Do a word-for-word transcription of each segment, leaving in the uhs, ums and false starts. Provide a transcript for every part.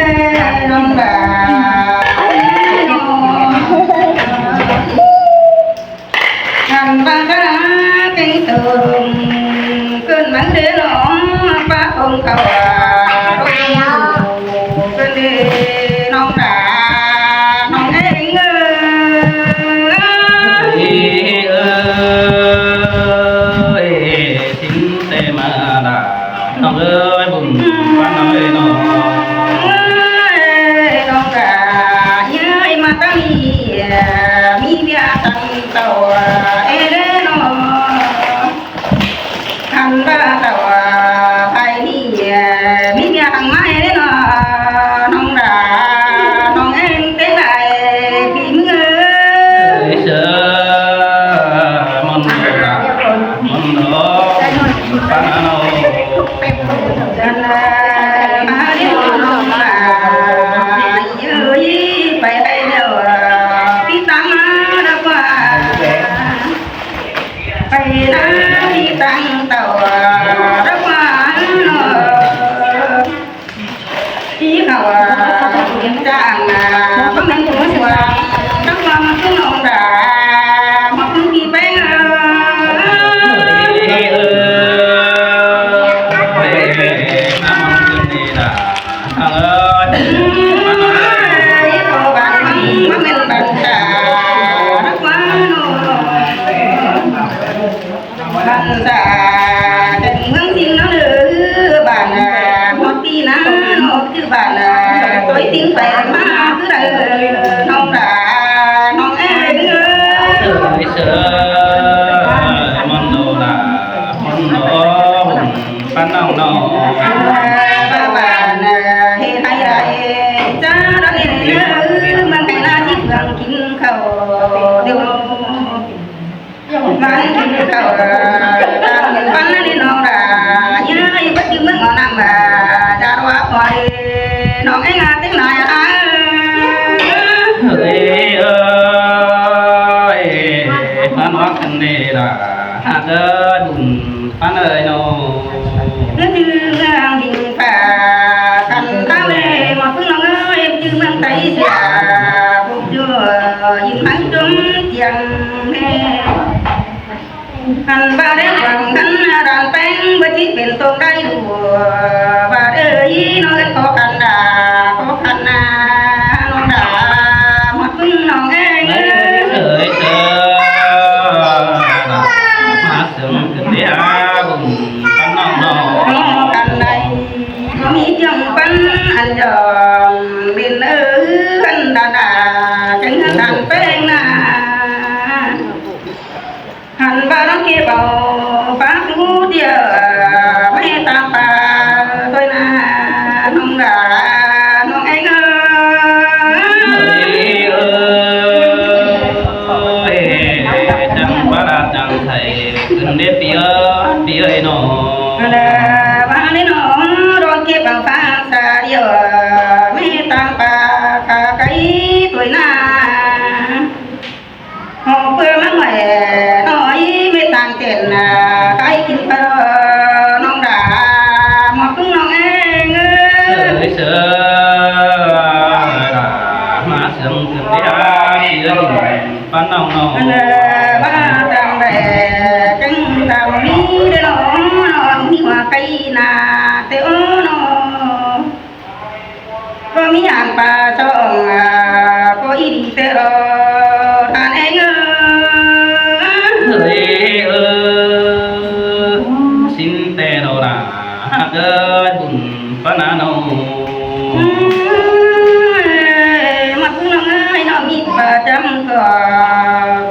ơi, lòng đã. Ngăn ba ta kính tùng, cơn mắng đế lòng ba không cầu à, cơn đế lòng đã, lòng ơi, ơi. Ơi, ơi, chính tê mà đã. Nong ơi, bùn pán nong ơi, nong ơi, nong cả nhớ mà ta mi, mi bia tăng tàu, ê, đê, nong. Hẳn ba tàu, phải mi, mi bia tăng mai, đê, nong. Nong đã, nong ơi, tên lại, bị mưa. Ơi, sơ, mòn nong đã, mòn nong. Bản xã tỉnh Hương Sinh nó lư bản, à, một tí ná nó cứ bản, à, tối tính phải mà cứ đợi nông đã nông em. Ơi, sơ, mòn nô là mòn nô, pán nông nô. Ba bản, à, hê hay đại, cha đó nên nhớ, mang cái là chiếc vàng kín khẩu, điều Mắn kính khẩu, à, tăng mắn đi nông đã, nhớ bất cứ mướn ngõ năm mà, đã đoá khỏi, nông anh à, tiếng nói à. Ơi, ơi, mắn hoắc thân đi đã, hạt ơi, bùn pán ơi nô. Cứ như ngang bình phà, khăn tháo lê, một phương nông ơi, chứ mướn tay xà, bụt chùa, yên mắn trống chiang nê. Hẳn ba đế quảng hẳn đàn peng, bơ chí bền tông đáy đùa, ba đế ý nó rất khó khăn đà, khó khăn nà, nó đà, một phương nông ơi. Ơi, Ăn peng na. Hăn ꞌva ꞌnọng kếp au phák ꞌhụ điêu, ꞌmí ꞌtáng pák ꞌtoi na, ꞌnọng đa, ꞌnọng ꞌeng ơi. Ơi, chắng ꞌva đa chắng thảy, khửn đế ꞌpi ơi, ꞌpi ơi ꞌnọng. Đa, ꞌva ꞌnị ꞌnọng, ꞌnọng kếp au phák sa điêu, ꞌmí ꞌtáng pák cá cáy ꞌtoi na. Hảư ꞌpưa ꞌmá ꞌmạy ꞌnọi ꞌmí ꞌtáng tẻn, ꞌcái kin ꞌpưa ꞌnọng đa, ꞌmá ꞌpứng ꞌnọng ꞌeng ơi. Sơ, sơ, đa, ꞌmá sương khửn đế ꞌpi ơi, ꞌpắn ꞌnọng ꞌnọng. Ăn ꞌva ꞌtáng đe, chắng tam ꞌmí đe ꞌnọng, ꞌnọng ꞌmí hua cáy na, té ꞌnọng. ꞌCọ ꞌmí ăn pa song, ꞌcọ ꞌnị té ꞌnọng, ꞌnọng ꞌeng ơi. Ơi, ơi, sính té ꞌnọng đa, hák ơi, bun ꞌpắn ꞌnọng. Ơi, ꞌmá ꞌpứng ꞌnọng ơi, ꞌnọng ꞌmí pa chăm ꞌcọ,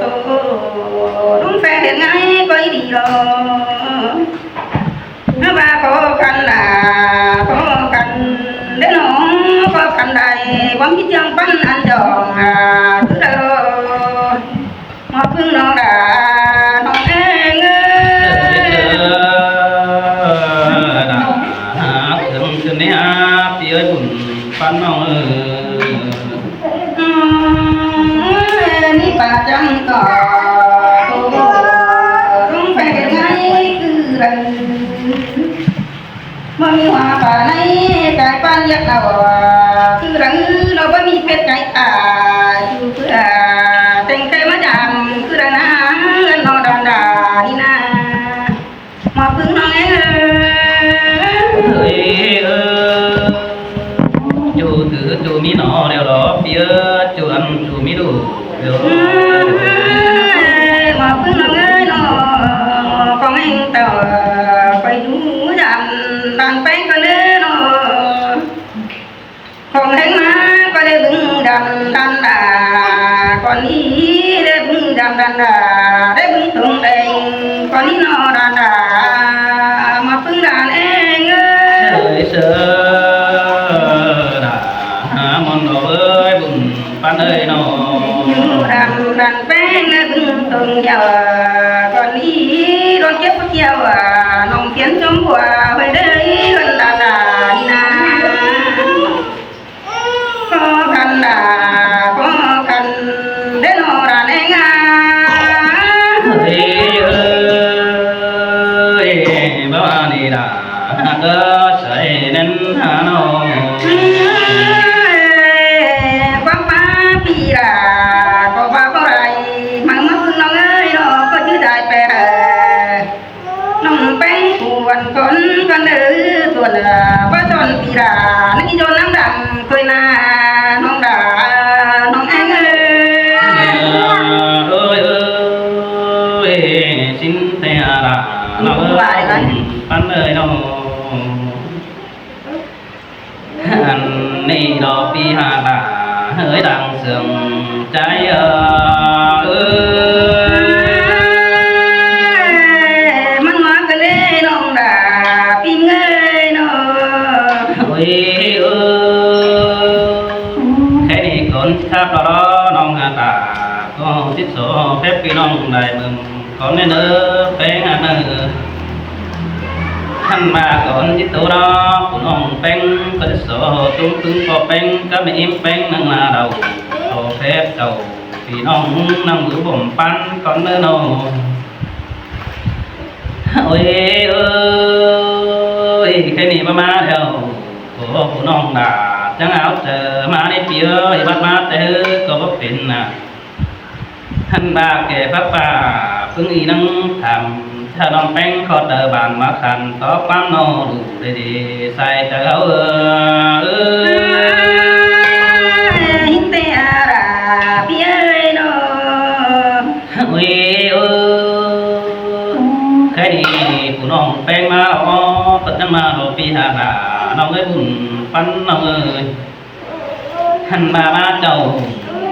ꞌtố, ꞌlung pheng hên ngay ꞌcọ ꞌnị ꞌnọng. ꞌNa ꞌva khó khăn đa, khó khăn đé ꞌnọng, khó khăn đảy, quảng ꞌmí chắng ꞌpắn ăn chong, ꞌcứ đa, ꞌmá ꞌpứng ꞌnọng đa, ꞌnọng ꞌeng ơi. Đa, sương khửn đế ꞌpi ơi, bun ꞌpắn ꞌnọng ơi. ꞌNị pa chắng ꞌcọ, ꞌtố, ꞌlung pheng hên ngay ꞌcứ đa. ꞌMá ꞌmí hua pa ꞌnị, cai ꞌpắn ꞌdệt ꞌnọng, ꞌcứ đa, ꞌnọng báu ꞌmí phết cai ta, ꞌchu ꞌpưa, teng khay ꞌmá chăm, ꞌcứ đa na, ꞌnọng đa đa, ꞌnị na. ꞌMá ꞌpứng ꞌnọng ꞌeng ơi. Ơi, ơi. ꞌChu thứ ꞌchu ꞌmí ꞌnọ điêu lo, ꞌpi ơi, ꞌchu ăn ꞌchu ꞌmí đu điêu lo. Ơi, ꞌmá ꞌpứng ꞌnọng ơi ꞌnọng, khong ꞌeng tảu, ꞌcoi ꞌnụ dăm, đan peng ꞌcọ ꞌnị ꞌnọng. Khong ꞌeng ꞌmá ꞌcoi đảy bưng dăm đan đa, ꞌcọ ꞌnị đảy bưng dăm đan đa, đảy bưng tông đeng, ꞌcọ ꞌnị ꞌnọ đan đa, ꞌmá ꞌpứng đan ꞌeng ơi. Sơ, sơ, đa, ꞌmón ꞌnọ ơi, bun ꞌpắn ơi ꞌnọng. ꞌNụ đăm đan peng đảy bưng tông dăm, ꞌcọ ꞌnị đón kiếp kiêu, ꞌnọng phiến chóm bua, huê đảy đan đa đa, ꞌnị na. Khó khăn đa, khó khăn đé ꞌnọng đa ꞌnị ꞌng a. Ơi, ơi, báu ăn ꞌnị đa, ꞌcọ sai ꞌnặn hả ꞌnọng. Ơi, quảng ꞌmá ꞌpi đa, ꞌcọ ꞌva báu đảy, măng măng ꞌnọng ơi, ꞌnọng ꞌcọ chứ đảy pé. ꞌNọng peng cuông ꞌcốn ꞌcốn đảy ꞌtoi, ꞌva son ꞌpi đa, ꞌnị ꞌchọ ꞌnắm đăm ꞌtoi na, ꞌnọng đa, ꞌnọng ꞌeng ơi. Ơi, ơi, sính té đa, ꞌnọng ơi, ꞌpắn ơi ꞌnọng. Ăn ꞌnị ꞌnọ ꞌpi hả đa, ơi đang sương chai ơi. Măng ꞌmá ꞌcọ ꞌnị ꞌnọng đa, ꞌpi ơi ꞌnọng. Ôi, ơi. Khay ꞌnị ꞌcốn chắp lo ꞌnọng hả đa, ꞌcọ chít số phép ꞌpi ꞌnọng đảy mưng. ꞌCọ ꞌnị ꞌnớ, peng ăn ꞌnớ. Hăn ꞌva ꞌcốn dí tô ꞌnọ, phủ ꞌnọng peng, ꞌcọ dí so, túng túng ꞌcọ peng, cá mê ím peng, ꞌnăng na đaư, so phép chảu, ꞌpi ꞌnọng, ꞌnăng bứu bôm ꞌpắn, ꞌcốn ꞌnớ ꞌnọ. Ôi, ơi, khay ꞌnị ꞌva ꞌmá ꞌlẹo, ꞌcọ phủ ꞌnọng đa, chắng au chaư, ꞌmá ꞌnị ꞌpi ơi, bắt ꞌmá té, ꞌcọ báu pên ꞌnạ. Hăn ꞌva kẻ phák pha, ꞌpứng ꞌnị ꞌnăng tham, ꞌchạ ꞌnọng peng ꞌcọ tơ bản ꞌmá khăn, tó ꞌquám ꞌnọ đủ đê đê, sai chaư au ơ. Ơ, hính té a đa, ꞌpi ơi ꞌnọ. Ôi, ơ, khay ꞌnị phủ ꞌnọng peng ꞌmá lo, tớt ꞌnăng ꞌmá lo ꞌpi hả đa, ꞌnọng ơi bun ꞌpắn ꞌnọng ơi. Hăn ꞌva ꞌmá chảu,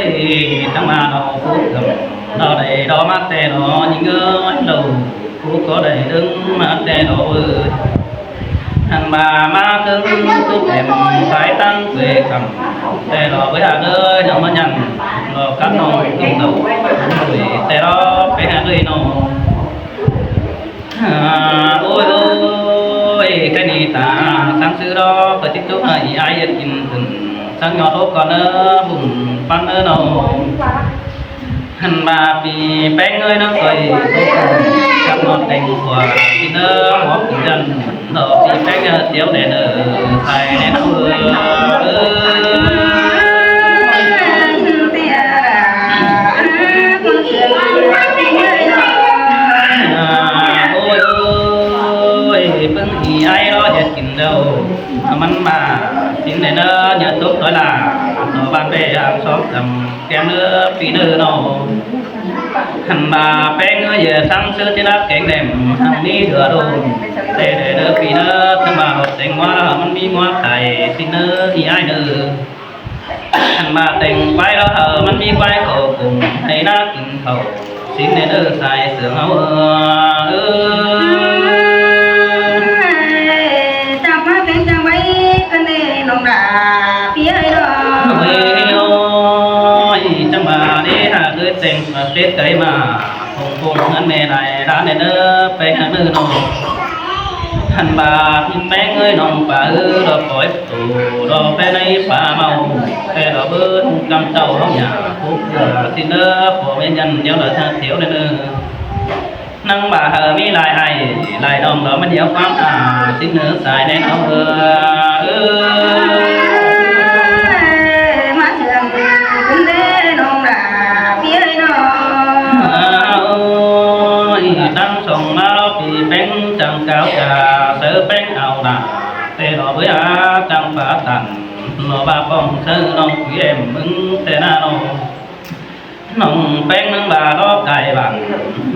ơi, chắng ꞌva ꞌnọ phú khửn, ꞌnọ đảy đó ꞌmá ꞌtẹ ꞌnọ ꞌnhính ơi, ꞌlẹo phú ꞌcọ đảy ꞌlớng ꞌmá ꞌtẹ ꞌnọ ơi. Hăn ꞌva ꞌmá ꞌtớng tốc em thái ꞌtáng quê khăm, ꞌtẹ ꞌnọ ơi Hăn ơi, ꞌnhắng ꞌmá nhẳn ꞌnọ cắp ꞌnọng ꞌcốn đảu, ꞌtẹ ꞌnọ pay Hăn ơi ꞌnọ. À, ôi ôi, cái này ta sáng sứ đó, có tiếp xúc hả, ai yên in từng, sáng nhỏ thốt con ơ, bùn bắn ơ nâu. Hăn ꞌva ꞌpi ꞌpéng ơi ꞌnớ coi, sáng nó đen của ꞌpi ꞌnớ, mó ꞌpi dân, nó ꞌpi ꞌpéng ơ, tiếu đèn ơ, sai đèn ơ, ơ. Nê ꞌnớ ꞌnhá tốc ꞌtoi ꞌlạ, ꞌtoi ꞌván ꞌvạy hang sóng căm keng ꞌnớ ꞌpi ꞌnớ ꞌnọ. Hăn ꞌva ꞌpéng ꞌnớ ꞌdệt săng ꞌsứ ꞌchí ꞌnặp keng đêm hăn ꞌmí đưa đôn. Tê đê ꞌnớ ꞌpi ꞌnớ, ꞌchắng ꞌva ꞌlọt têng ꞌmá ꞌlạ ꞌmắn ꞌmí ꞌmá cai ꞌsịn ꞌnớ ꞌnị ải ꞌnớ. Hăn ꞌva têng ꞌquái ꞌlạ hảư ꞌmắn ꞌmí ꞌquái khảu khủng hảư ꞌnạ kin khảu. ꞌSịn ꞌnớ ꞌnớ sai sương ꞌháu ơ. Chắng ꞌmá keng chắng ꞌvạy ꞌcọ ꞌnê ꞌnọng ꞌlạ ꞌpi ơi ꞌnọ. Ôi, ôi, chắng ꞌva đé hảư ꞌcọ têng ꞌva Tết cai ꞌmá, khủng khủng ꞌngớn mê lai đá ꞌnê ꞌnớ, ꞌpéng hăn ꞌnớ ꞌnọ. Hăn ꞌva ꞌpéng ơi ꞌnọng ꞌpa ư, ꞌlọ pói ꞌtô, ꞌlọ ꞌpéng ơi ꞌpa ꞌmau, ꞌpéng ꞌlọ bớt ꞌcắm chảu ꞌháu ꞌnhá, khúc ꞌcọ ꞌsịn ꞌnớ, phua ꞌmí nhăn ꞌnéo ꞌlạ chắng thiếu ꞌnê ꞌnớ. ꞌNăng ꞌva hảư ꞌmí lai ai, lai ꞌnọng ꞌlọ ꞌmắn ꞌnéo ꞌquám a, ꞌsịn ꞌnớ sai ꞌnê ꞌnọng ơ. ꞌMá sương ꞌcứn đé ꞌnọng ꞌlạ ꞌpi ơi ꞌnọ. Ôi, ꞌtáng song ꞌmá ꞌlọ ꞌpi ꞌpéng chắng cáo chả, sáư ꞌpéng au ꞌlạ, tê ꞌlọ bới a chắng pá tăn, ꞌnọ ꞌva pong sáư ꞌnọng quí êm ꞌmứng tê ꞌnạ ꞌnọ. ꞌNọng ꞌpéng ꞌnăng ꞌva ꞌlọ cai bản,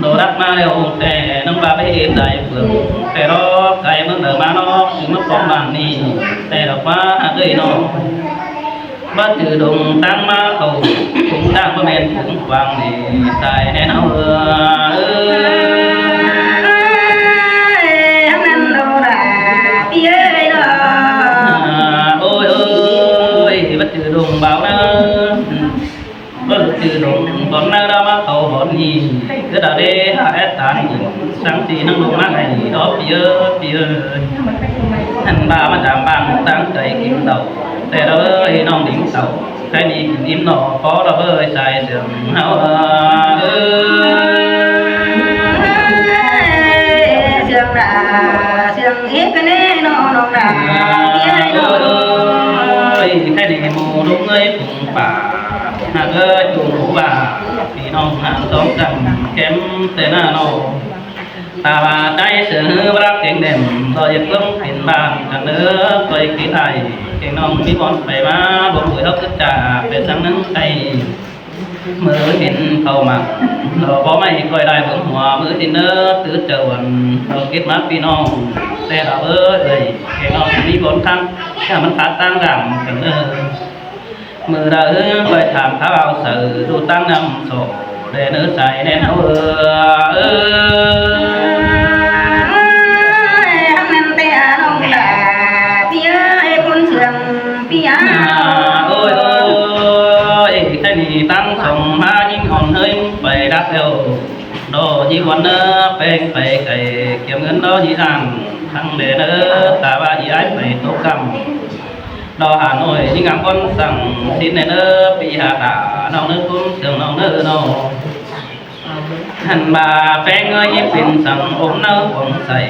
ꞌlọ đắc ꞌmá ꞌlẹo tê ꞌnăng ꞌva bới ên lai phượng, tê ꞌlọ cai ꞌmướng đaư ꞌmá ꞌnọ, ꞌchư ꞌmá pong bản ꞌnị, tê ꞌlọ ꞌmá hảư ơi ꞌnọ. Báu ꞌchư đông ꞌtáng ꞌmá khảu, khủng ꞌtáng báu ꞌmen khủng quảng ꞌnị, sai ꞌnê ꞌnọng ơ. Hăn ꞌnặn ꞌnọng ꞌlạ ꞌpi ơi ꞌnọ. Ôi, ôi, báu ꞌchư đông bao ꞌnớ. Báu ꞌchư đông bón ꞌnớ ꞌlạ ꞌmá khảu bón ꞌnị, ꞌcứ đaư đé hảư ét tán ꞌnị, săng ꞌchí ꞌnăng đông ꞌmá ải ꞌnị đó ꞌpi ơi, ꞌpi ơi. Hăn ꞌva ꞌmá chăm bang ꞌtáng cai kin tảu, tê ꞌlạ bới ꞌnọng đin tảu, khay ꞌnị kin im ꞌnọ, ꞌpó ꞌlạ bới sai sương ꞌháu ơ. Sương ꞌlạ, sương ꞌhịt ꞌcọ ꞌnê ꞌnọng ꞌnọng ꞌlạ ꞌpi ơi ꞌnọ. Ôi, khay ꞌnị ꞌmú ꞌlụk ơi phung pả, hảư ơi ꞌchu ꞌmú ꞌva, ꞌpi ꞌnọng hăn sóng căm keng tê ꞌnạ ꞌnọ. Ta ꞌva chảy sương ꞌhứ báu đắc keng đêm, ꞌtoi ꞌdệt ꞌcốn kin bản căn ꞌnớ, ꞌtoi kin ai, keng ꞌnọng ꞌmí bón pay ꞌmá, bón bươn ꞌhốc cứt chả, pay săng ꞌnưng khay. ꞌMự kin khảu mẳn, ꞌlọ báu ꞌmạy ꞌcoi lai bớng hua, ꞌmự kin ꞌnớ tứ chảu ăn, ꞌlọ kít ꞌmá ꞌpi ꞌnọng, tê ꞌlạ bới ơi, keng ꞌnọng ꞌmí bón khăn, chả ꞌmắn khát ꞌtáng dăm căn ꞌnớ. ꞌMự đaư ꞌhứ ꞌcoi tham kháo au saư, ꞌlụk ꞌtáng ꞌnặm sổ, đe ꞌnớ sai ꞌnê ꞌnọng ơ. Ơ, hăn ꞌnặn tê ꞌnọng ꞌlạ ꞌpi ơi, ꞌcốn sương ꞌpi ơi. Ôi, ôi, khay ꞌnị ꞌtáng song ꞌmá ꞌnhính ón ꞌhới pay đắc ꞌlẹo. Đó ꞌnhính ón ꞌnớ ꞌpéng pay cai kiêm ꞌngớn đó ꞌnhính ăn, thăng đe ꞌnớ, ta ꞌva ꞌnị ải pay tốc căm. Đó Hà Nội ꞌnhính ăn ón săng ꞌsịn ꞌnê ꞌnớ, ꞌpi hả ta ꞌnọng ꞌnớ ꞌcốn sương ꞌnọng ꞌnớ ꞌnọ. Hăn ꞌva ꞌpéng ơi, ꞌnhính pên săng ôm ꞌnớ ôm sai,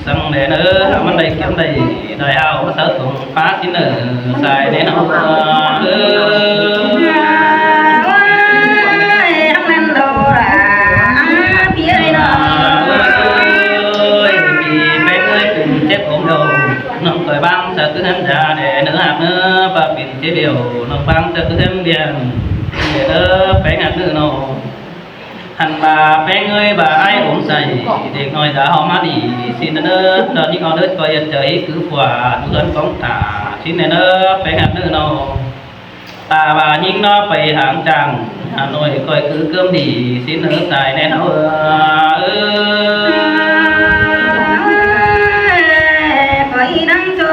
săng đe ꞌnớ, ꞌmắn đảy kiêm đảy, đảy au ꞌmá sáư tông pá ꞌsịn ꞌnớ, sai ꞌnê ꞌnọng ơ. Ôi, hăn ꞌnặn đó ꞌlạ ꞌpi ơi ꞌnọ. Ôi, ꞌpi ꞌpéng ơi, pên chếp ôm đâu, ꞌnọng ꞌcoi bang sáư cứ hăn da đe ꞌnớ hăn ꞌnớ, ꞌva pên chếp ꞌlẹo, ꞌnọng bang sáư cứ hăn điên, đe ꞌnớ ꞌpéng hăn ꞌnớ ꞌnọ. Hăn ꞌva ꞌpéng ơi, ꞌva ải ôm sai, đếc ꞌnọi da ꞌháu ꞌmá đi, ꞌsịn ꞌnớ, đó ꞌnhính ón ꞌnớ ꞌcoi ꞌdệt chaư ꞌhí cứ phua, đu ꞌhướn cóng ta, ꞌsịn ꞌnớ, ꞌpéng hăn ꞌnớ ꞌnọ. Ta ꞌva ꞌnhính ꞌnọ pay hang chang, Hà Nội ꞌcoi cứ cớm đi, ꞌsịn ꞌnớ sai ꞌnê ꞌnọng ơ. Ôi, ꞌcoi ꞌnăng ꞌchọ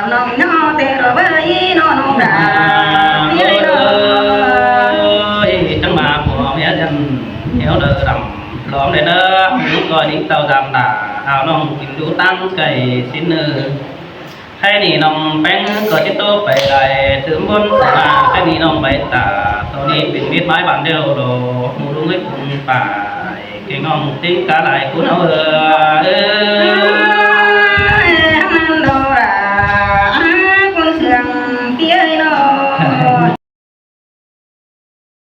ꞌnọng ꞌnọ tê ꞌlọ bới ꞌnọng ꞌnọng ꞌlạ ꞌpi ơi ꞌnọ. Ôi, chắng ꞌva phua ꞌmía dăm, ꞌnéo đaư đăm, lom đe ꞌnớ, ꞌmắn ꞌcoi ꞌnhính tảu dăm đa, au ꞌnọng kin đu ꞌtáng cai ꞌsịn ꞌnớ. Khay ꞌnị ꞌnọng ꞌpéng ꞌcọ ꞌchí ꞌtố pay lai, tứm bón sa, khay ꞌnị ꞌnọng pay ta, tô ꞌnị pên mết mái bản ꞌlẹo đó, ꞌmú ꞌlụk ơi phung pay, keng ꞌnọng ꞌtếng cá lai ꞌcốn ꞌháu ơ.